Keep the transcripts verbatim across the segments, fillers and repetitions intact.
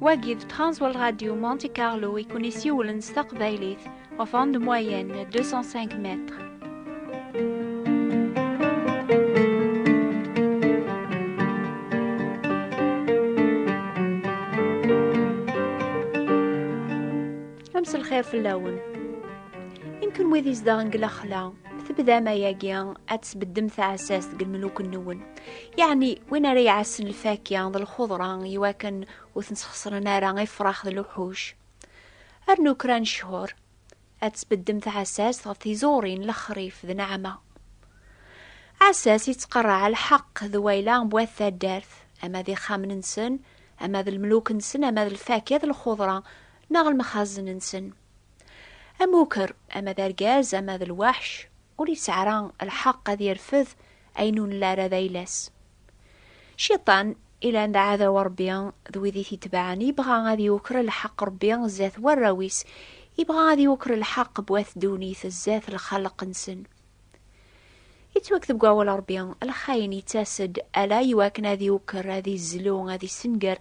Wagi d Transworld Radio Monte Carlo i kun-isiwlen s taqbaylit ɣef onde moyenne deux cent cinq mètres. Amselxir fell-awen. Imken wid izedɣen deg lexla, tebdam ayagi ad tesbeddem taɛessast deg lmeluk-nwen. Yeɛni, win ara iɛassen lfakya d lxuḍra i wakken ur ten-sxeṣren ara ifrax d luḥuc. Rnu kra n cchur, ad tesbeddem taɛessast ɣef tiẓurin, lexrif d nneɛma. Aɛessas ittqerraɛ lḥeqq d wayla n wat taddart, ama d ixxamen-nsen, ama d lmeluk-nsen, ama d lfakya d lxuḍra, neɣ lemxazen-nsen. Amuker, ama d argaz, ama d lwaḥc, ur yesɛi ara lḥeqq ad yerfed ayen ur nelli ara d ayla-s. Cciṭan, ilan d aɛdaw Ṛebbi d wid i t-itebɛen, yebɣa ad yuker lḥeqq Ṛebbi zdat warraw-is, yebɣa ad yuker lḥeqq n wat ddunit zdat lxalq-nsen. Yettwakteb deg wawal Ṛebbi, lxayen yettas-d ala i wakken ad yuker, ad izlu, ad issenger.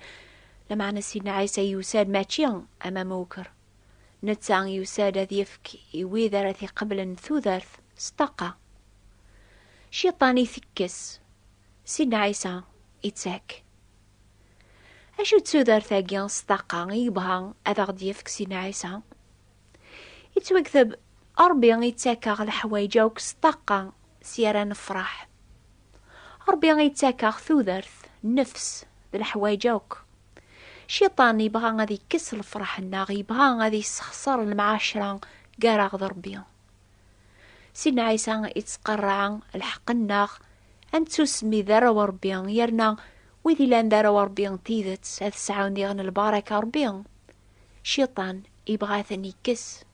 Lameɛna Sidna Ɛisa yusa-d mačči am amuker. Netta yusa-d ad yefk i wid ara t-iqeblen tudert s ṭṭaqa. Cciṭan itekkes, Sidna Ɛisa ittak. Acu d tudert-agi s ṭṭaqa i yebɣa ad aɣ-d-yefk Sidna Ɛisa? Yettwakteb, Ṛebbi ittak-aɣ leḥwayeǧ akk s ṭṭaqa, s ara nefṛeḥ. Ṛebbi ittak-aɣ tudert, nnefs, d leḥwayeǧ akk. Cciṭan yebɣa ad ikkes lefṛaḥ-nneɣ, yebɣa ad yessexṣer lemɛacra gar-aɣ d Ṛebbi. Sidna Ɛisa ittqerraɛ lḥeqq-nneɣ, ad nettusmi d arraw n Ṛebbi, yerna wid ilan d arraw n Ṛebbi n tidet ad sɛun diɣen lbaraka n Ṛebbi. Cciṭan yebɣa ad ten-ikkes.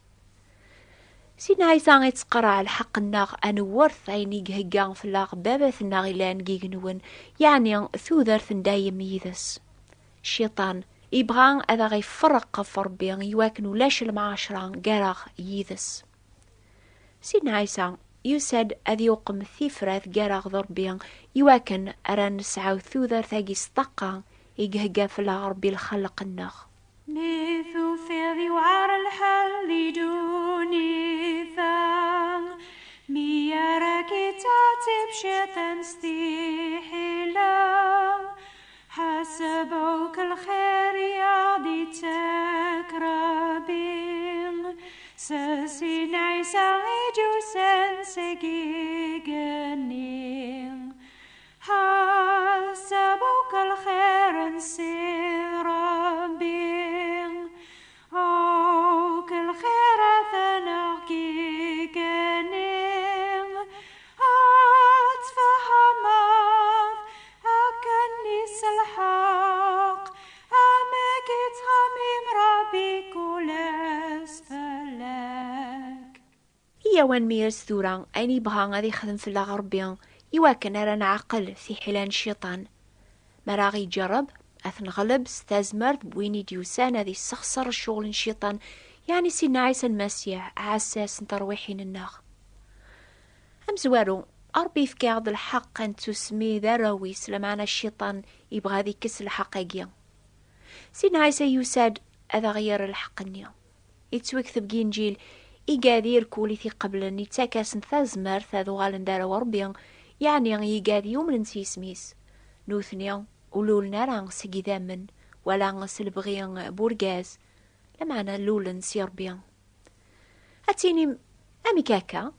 Sidna Ɛisa ittqerraɛ lḥeqq-nneɣ, ad newwert ayen i ihegga fell-aɣ Baba-tneɣ yellan deg igenwen, yeɛni tudert n dayem yid-s. Cciṭan yebɣa ad aɣ-iferreq ɣef Ṛebbi, iwakken ulac lemɛacra gar-aɣ yid-s. Sidna Ɛisa yusa-d ad yuqem tifrat gar-aɣ d Ṛebbi, iwakken ara nesɛu tudert-agi s ṭṭaqa i ihegga fell-aɣ Ṛebbi lxelq-nneɣ. Mi tufiḍ yewɛer lḥal di ddunit-a, mi ara k-ittɛettib cciṭan s tiḥila, ḥaseb akk lxir i aɣ-d-ittak Ṛebbi, s Sidna Ɛisa i d-yusan seg igenni. Ḥaseb akk lxir n Ssid Ṛebbi, akk lxirat n aɣ-igenni, ad tfehmeḍ akken i s lḥeqq amek i ttxemmim Ṛebbi kul ass fell-ak. Iyyaw ad nmeyyez tura ayen yebɣa ad ixdem fell-aɣ Ṛebbi, iwakken ara nɛeqqel tiḥila n Cciṭan. Mi ara aɣ-iǧerreb, ad t-neɣleb s tazmert n win i d-yusan ad issexṣer ccɣel n Cciṭan, yeɛni Sidna Ɛisa Lmasiḥ, aɛessas n terwiḥin-nneɣ. Amezwaru, Ṛebbi yefka-aɣ-d lḥeqq ad nettusmi d arraw-is, lameɛna Cciṭan yebɣa ad ikkes lḥeqq-agi. Sidna Ɛisa yusa-d ad aɣ-yerr lḥeqq-nni. Yettwakteb deg Inǧil, igad irkul i t-iqeblen, ittak-asen tazmert ad uɣalen d arraw n Ṛebbi, yeɛni igad yumnen s yisem-is. Nutni ur lulen ara seg idammen, wala s lebɣi n urgaz, lameɛna lulen si Ṛebbi. Ad tinim, amek akka?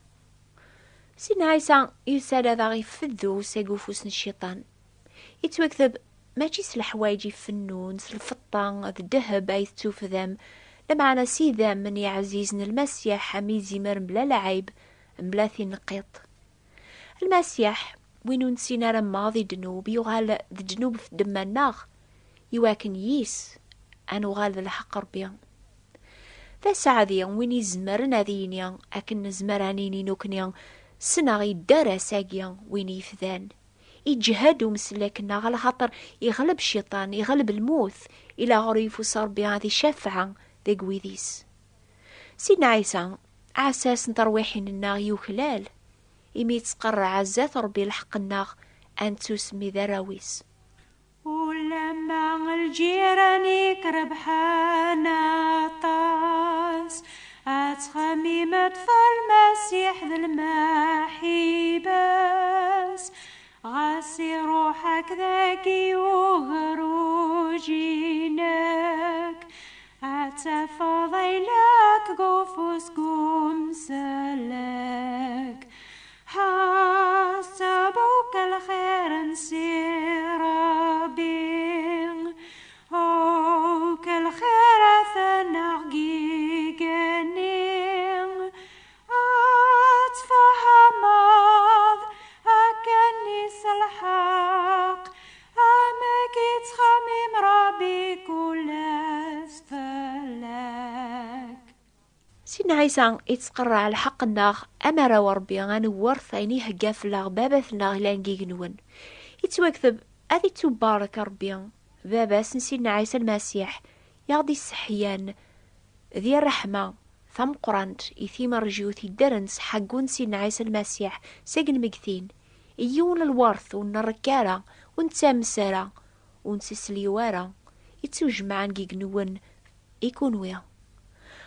Sidna Ɛisa yusa-d ad aɣ-ifeddu seg ufus n Cciṭan. Yettwakteb, mačči s leḥwayeǧ ifennun, s lfeṭṭa d ddheb ay tettufdam, lameɛna s idammen iɛzizen n Lmasiḥ, am izimer mebla lɛib, mebla tineqqiṭ. Lmasiḥ, win ur nessin ara maḍi ddnub, yuɣal d ddnub ɣef ddemma-nneɣ, iwakken yis ad nuɣal d lḥeqq Ṛebbi. D aseɛdi win izemren ad yini akken nezmer ad nini nukni, ssneɣ idder ass-agi win yefdan. Iǧhed umsellek-nneɣ, lxaṭer iɣleb Cciṭan, iɣleb lmut, ila ɣur yifus Ṛebbi ad icafeɛ deg wid-is. Sidna Ɛisa, aɛessas n terwiḥin-nneɣ yuklal, imi yettqerreɛ zdat Ṛebbi lḥeqq-nneɣ, ad nettusmi d arraw-is. Lama lǧiran-ik rebḥen aṭas, ad ttxemmimeḍ ɣef Lmasiḥ d lmaḥiba-s. Ɣas iruḥ-ak dagi ugerruj-inek, ad tafeḍ ayla-k deg ufus n umsellek. Ḥaseb akk lxir n Si Ṛebbi, akk lxirat-nneɣ deg igenni, ad tfehmeḍ akken s lḥeqq amek ittxemmim Ṛebbi kul ass fell-ak. Sidna Ɛisa ittqerreɛ lḥeqq-nneɣ, am arraw n Ṛebbi, ad newwert ayen ihegga fell-aɣ Baba-tneɣ yellan deg igenwen. Ittwakteb: ad ittubarek Ṛebbi, Baba-s n Sidna Ɛisa Lmasiḥ, i aɣ-d-isseḥyan di ṛṛeḥma tameqqrant i timerjut yeddren s ḥeggu n Sidna Ɛisa Lmasiḥ seg lmegtin, i yiwen n lweṛt ur nrekk ara, ur nettames ara, ur nettisliw ara, ittujemɛen deg igenwen i kunwi.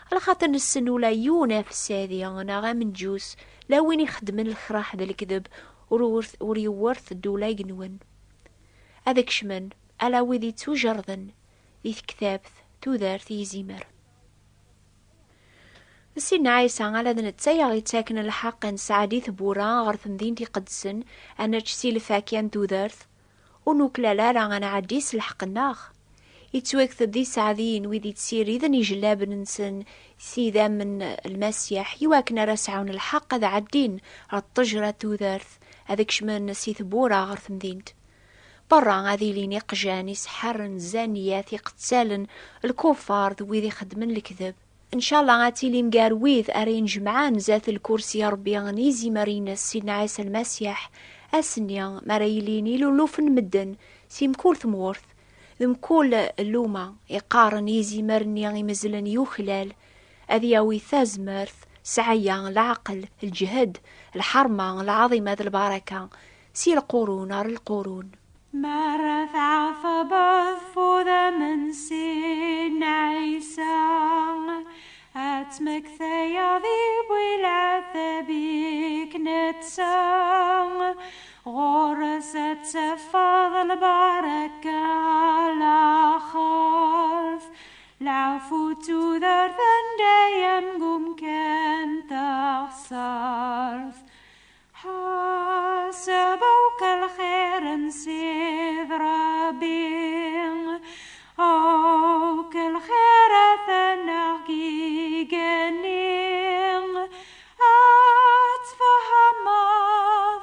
Alaxaṭer nessen ula yiwen afessadi neɣ amenǧus, la win ixeddmen lexraḥ d lekdeb, ur, ur, ur yewwirt ddula igenwen. Ad kecmen ala wid ittujerden di tektabt, tudert, yizimer. D Sidna Ɛisa ala d netta i aɣ-ittaken lḥeqq ad nesɛeddi tewwura ɣer temdint iqedsen, ad nečč si lfakya n tudert, ur nuklal ara ad nɛeddi s lḥeqq-nneɣ. Ittwakteb d iseɛdiyen wid ittsiriden ijellaben-nsen s idammen n Lmasiḥ, iwakken ara sɛun lḥeqq ad ɛeddin ɣer ṭṭejra n tudert, ad kecmen si tewwura ɣer temdint. Berra ad ilin iqjan, iseḥḥaren, zzaniyat, iqettalen, lkufar d wid ixeddmen lekdeb. Ncallah ad tilim gar wid ara inejmaɛen zdat lkursi n Ṛebbi n izimer-ines Sidna Ɛisa Lmasiḥ, ass-nni mi ara ilin ilulufen n medden si mkul tmurt, d mkul lluma, iqqaren i izimer-nni imezlen yuklal, ad yawi tazmert, sɛaya, leɛqel, lǧehd, lḥerma, lɛaḍima d lbaraka, si lqurun ar lqurun. Mi ara tɛetbeḍ f udem n Sidna Ɛisa, ad tmektayeḍ i win iɛetben-ik netta. Ɣur-s ad tafeḍ lbaraka, laxert, leɛfu d tudert n dayem deg umkan n teɣsert. Ḥaseb akk lxir n Sidi Ṛebbi, akk lxirat-nneɣ deg igenni, ad tfehmeḍ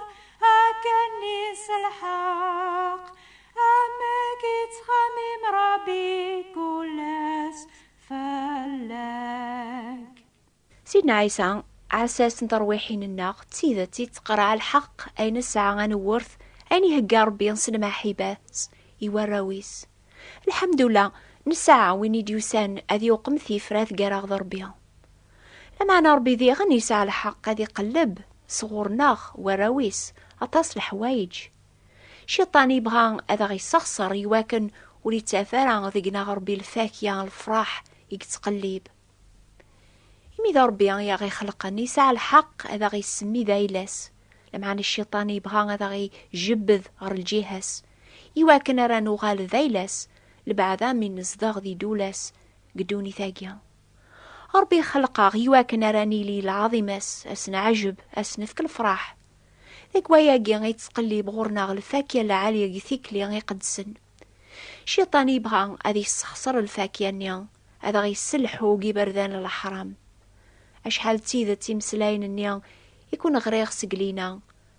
akken s lḥeqq amek ittxemmim Ṛebbi kul ass fell-ak. Sidna Ɛisa, ɛessas n terwiḥin-nneɣ, d tidet ittqerreɛ lḥeqq, ayen nesɛa ad newwert, ayen ihegga Ṛebbi s lmaḥiba-s i warraw-is. Lḥemdullah, nesɛa win i d-yusan ad yuqem tifrat gar-aɣ d Ṛebbi. Lameɛna Ṛebbi diɣen yesɛa lḥeqq ad iqelleb sɣur-neɣ warraw-is aṭas leḥwayeǧ. Cciṭan yebɣa ad aɣ-yessexṣer iwakken ur ittaf ara deg-neɣ Ṛebbi lfakya, lefṛaḥ i yettqellib. Imi d Ṛebbi i aɣ-ixelqen, yesɛa lḥeqq ad aɣ-isemmi d ayla-s. Lameɛna cciṭan yebɣa ad aɣ-ijebbed ɣer lǧiha-s, iwakken ara nuɣal d ayla-s, lbeɛda mi nezdeɣ di ddula-s deg ddunit-agi. Ṛebbi ixelq-aɣ iwakken ara nili lɛaḍima-s, ad s-neɛjeb, ad s-nefk lefṛaḥ. Deg wayagi i yettqellib ɣur-neɣ lfakya lɛali deg tikli iqedsen. Cciṭan yebɣa ad yessexṣer lfakya-nni, ad aɣ-yesselḥu deg iberdan n leḥram. Acḥal d tidet imeslayen-nni i ken-ɣriɣ seg lina,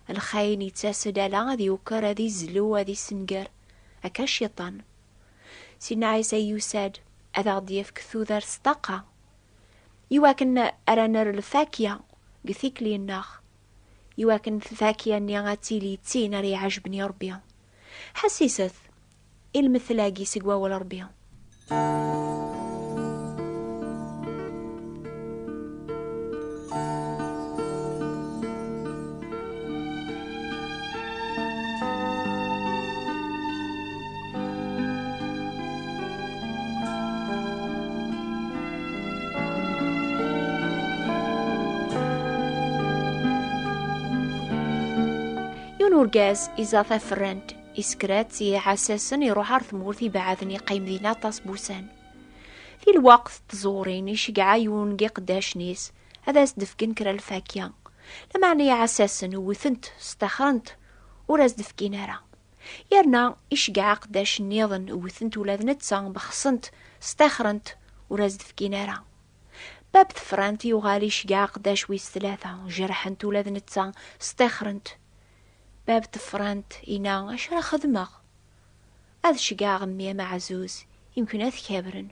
lxayen yettas-d ala ad yuker, ad izlu, ad isenger, akka cciṭan. Sidna Ɛisa yusa-d ad aɣ-d-yefk tudert s ṭṭaqa, iwakken ara nerr lfakya deg tikli-nneɣ, iwakken lfakya-nni ad tili d tin ara iɛejben i Ṛebbi. Ḥessiset i lmetl-agi seg wawal Ṛebbi. Urgaz iẓa taferrant, isekra-tt i iɛessasen, iruḥ ar tmurt ibeɛden, iqqim din aṭas n wussan. Di lweqt n tẓurin, iceggeɛ yiwen n iqeddacen-is ad as-d-fken kra lfakya. Lameɛna iɛessasen wwten-t, sṭixren-t, ur as-d-fkin ara. Yerna iceggeɛ aqeddac nniḍen, wwten-t ula d netta, bexsen-t, sṭixren-t, ur as-d-fkin ara. Bab tefrant yuɣal iceggeɛ aqeddac wis tlata, jerḥen-t ula d netta, sṭixren-t. Bab tefrant ina: "Acu ara xedmeɣ? Ad ceggɛeɣ mmi ameɛzuz, imken ad t-kabren."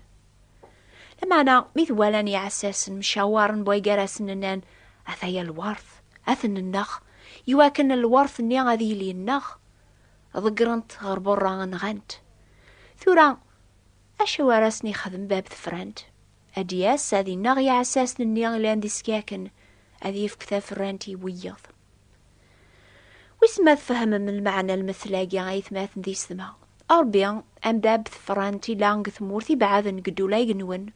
Lameɛna mi t-walan iɛessasen mcawaren wway gar-asen, nnan: "Ataya lwert, ad t-nenneɣ, iwakken lwert-nni ad yili nneɣ." Ḍeggren-t ɣer berra, nɣan-t. Tura, acu ara sen-ixdem bab tefrant? Ad d-yas, ad ineɣ iɛessasen-nni llan d iskaken, ad yefk taferrant i wiyeḍ. Wis ma tfehmem lmeɛna n lmetl-agi, aytmaten d yessetma. Ṛebbi, am bab tefrant, ila deg tmurt ibeɛden deg ddula igenwen.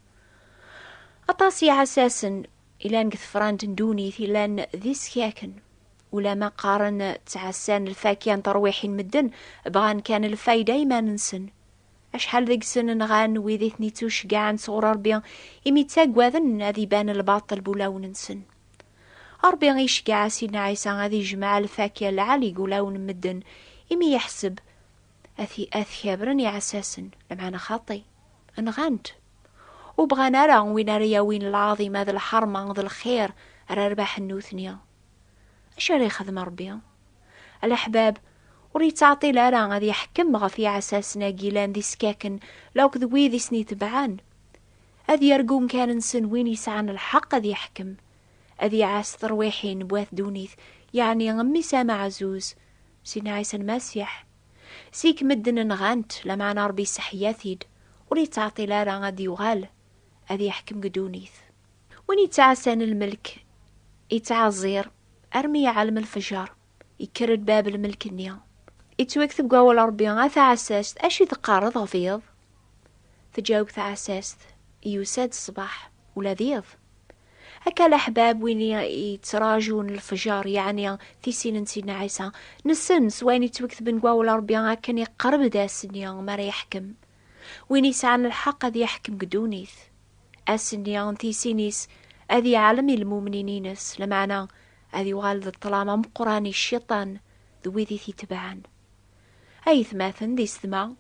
Aṭas iɛessasen ilan deg tefrant n ddunit ilan d iskaken. Ulama qqaren ttɛassan lfakya n terwiḥin medden, bɣan kan lfayda i iman-nsen. Acḥal deg-sen nɣan wid i ten-ittuceggɛen sɣur Ṛebbi, imi ttaggaden ad iban lbaṭel n wulawen-nsen. Ṛebbi iceggeɛ Sidna Ɛisa ad ijmeɛ lfakya lɛali deg wulawen n medden, imi yeḥseb ad t-, ad t-kabren iɛessasen, lameɛna xaṭi, nɣan-t. Ur bɣan ara win ara yawin lɛaḍima d lḥerma d lxir ara rbaḥen nutni. Acu ara yexdem Ṛebbi? A leḥbab, ur yettɛeṭṭil ara ad yeḥkem ɣef iɛessasen-agi yellan d iskaken, lakk d wid i sen-itebɛen. Ad yergu umkan-nsen win yesɛan lḥeqq ad yeḥkem, ad iɛass terwiḥin n wat ddunit, yeɛni Mmi-s ameɛzuz, Sidna Ɛisa Lmasiḥ. Zik medden nɣan-t, lameɛna Ṛebbi iseḥya-t-id, ur yettɛeṭṭil ara ad d-yuɣal ad yeḥkem deg ddunit. Win yettɛassan lmelk, yettɛeẓẓir armi yeɛlem lefjer, yekker-d bab lmelk-nni. Yettwakteb deg wawal Ṛebbi: "A taɛessast, acu i teqqareḍ ɣef yiḍ?" Teǧǧaweb taɛessast: "Yusa-d ṣṣbeḥ, ula d yiḍ." Akka leḥbab, win i-, yettraǧun lefjer, yeɛni tisin n Sidna Ɛisa, nessen s wayen yettwaketben deg wawal Ṛebbi akken iqerreb-d ass-nni mi ara yeḥkem. Win yesɛan lḥeqq ad yeḥkem deg ddunit. Ass-nni n tisin-is ad yeɛlem i lmumnin-ines, lameɛna ad yuɣal d ṭṭlam ameqqran i cciṭan d wid i t-itebɛen. Aytmaten d yessetma,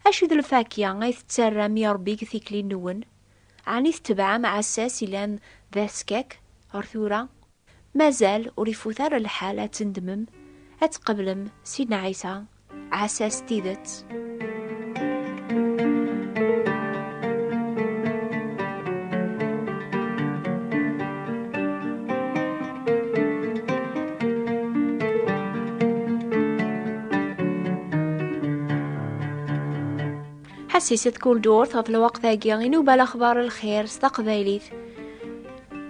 acu d lfakya ay tettarram i Ṛebbi deg tikli-nwen? Ɛni tetebɛem aɛessas ilan d askak ɣer tura? Mazal ur ifut ara lḥal ad tendmem, ad tqeblem Sidna Ɛisa, ɛessas s tidet. Ḥassiset kul durt ɣef lweqt-agi i Nubal Axbar Lxir s taqbaylit.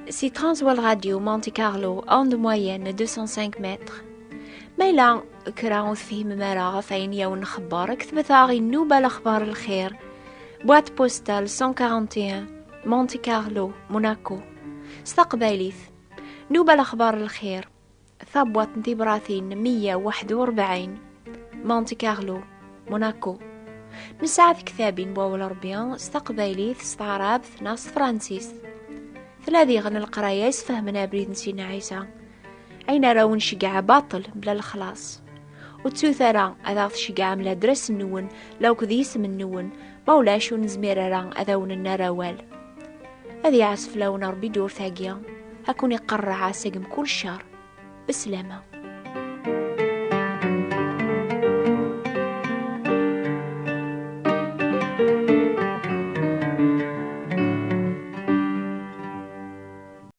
Si Transworld Radio Monte Carlo, onde moyenne deux cent cinq mètres. Ma yella kra ur tefhimem ara ɣef ayen i awen-nxebber, ktbet-aɣ i Nubal Axbar Lxir, boîte postale cent quarante et un, Monte Carlo, Monaco. S taqbaylit, Nubal Axbar Lxir, tabwaṭ n tibratin meyya u waḥed u rebɛin, Monte Carlo, Monaco. Nesɛa tektabin n wawal Ṛebbi s taqbaylit, s taɛrabt neɣ s tefransist. Tella diɣen leqraya isfehmen abrid n Sidna Ɛisa. Ayen ara wen-ceggɛeɣ baṭel mebla lexlaṣ. Ur ttut ara ad aɣ-tceggɛem ladres-nwen lakk d yisem-nwen, ma ulac ur nezmir ara ad awen-nerr awal. Ad iɛas fell-awen Ṛebbi ddurt-agi, ad ken-iqerreɛ seg mkul ccer. Beslama.